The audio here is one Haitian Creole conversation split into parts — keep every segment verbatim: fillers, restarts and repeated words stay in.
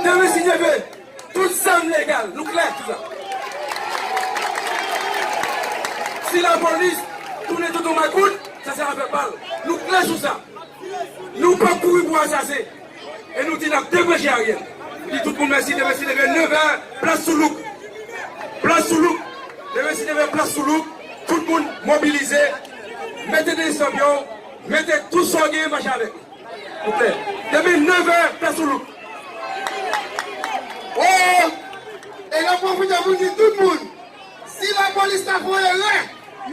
Demen, si Dye vle, tout zam legal, nou klè sou sa. Si lapolis tounen toutou makout, sa se afè pa l. Nou klè sou sa. Nou p ap kouri pou asasen. E nou di n ap debranche Ariel. Di tout moun mèsi, demen si Dye vle, nevè, plas Soulouk. Plas Soulouk. Demen si Dye vle, plas Soulouk. Tout moun mobilize. Mete tenis nan pye w. Mete tout sa w genyen, mache avèk li. Oke. Demen nevè, plas Soulouk. Oh! E n ap pwofite pou n di tout moun, si lapolis ta fè yon erè,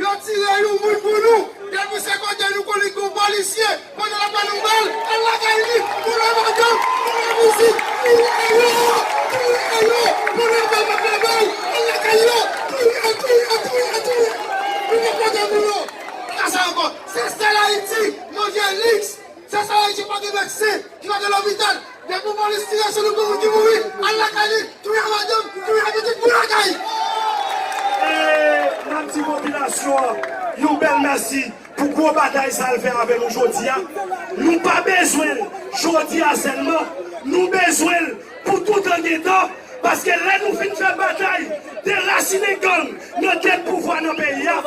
yo tire yon moun pou nou. Depi se kote nou konnen gen yon polisye, pandan l ap ba nou bal, al lakay li, pou lè madanm, pou lè mizik, touye yo, touye yo, pandan l ap ba nou bal, al lakay yo, touye, touye, touye, touye. Nou pa kontan pou yo. Pa sa ankò. Se sèl Ayiti, manje liks. Se sèl Ayiti ki pa gen medsen, ki pa gen lopital. Depi polis tire sou nou, pou moun ki mouri, al lakay li, touye madanm, touye pitit, pou lakay. E n ap di popilasyon an yon bèl mèsi pou gwo batay sa l fè avè nou jodi a. Nou pa bezwen l jodi a sèlman, nou bezwen l pou toutan gen tan, paske lè nou fin fè batay derasinen gang nan tèt pouvwa nan peyi a,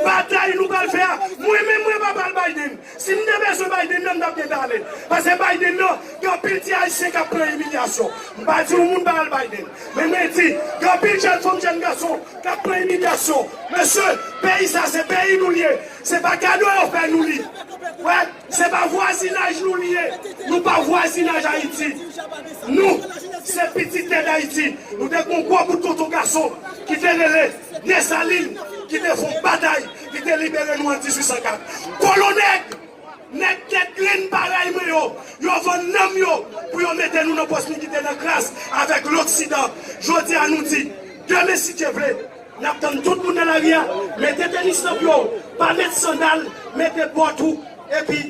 batay nou pral fè a, mwen menm mwen pa pral Biden. Si m te bezwen Biden nan, m t ap gentan ale. Paske Biden nan, gen anpil ti Ayisyen k ap pran imilyasyon. M pa di yon moun pa al Biden. Men mwen di, gen anpil jèn fanm, jèn gason k ap pran imilyasyon. Mesye, peyi sa se peyi nou l ye. Se pa kado yo fè nou li. Wè, se pa vwazinaj nou li ye. Nou pa vwazinaj Ayiti. Nou, se pitit tè Dayiti. Nou te gen yon gwo bout tonton gason ki te rele Desalin, ki te fè yon batay, ki te libere nou an dizuit san kat. Kolo nèg, nèg tèt grenn parèy mwen yo, yo vann nanm yo pou yo mete nou nan pòs militè nan klas avèk Loksidan. Jodi a nou di, demen si Dye vle, n ap tann tout moun nan lari a, mete tenis nan pye w, pa met sandal, mete bòt ou, epi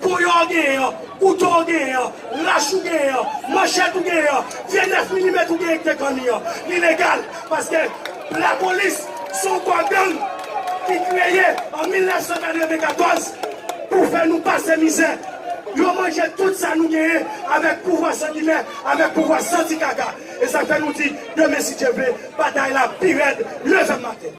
kouyo w genyen an, kouto w genyen an, rach ou genyen an, manchèt ou genyen an, vye nèf milimèt ou genyen ki te kanni an, li legal, paske lapolis se yon kò gang ki kreye an mil nèf san katreven katòz pou fè nou pase mizè. Yo manje tout sa nou genyen avèk pouvwa sanginè, avèk pouvwa santi kaka. E sa fè nou di, demen si Dye vle, batay la pi rèd, leve maten.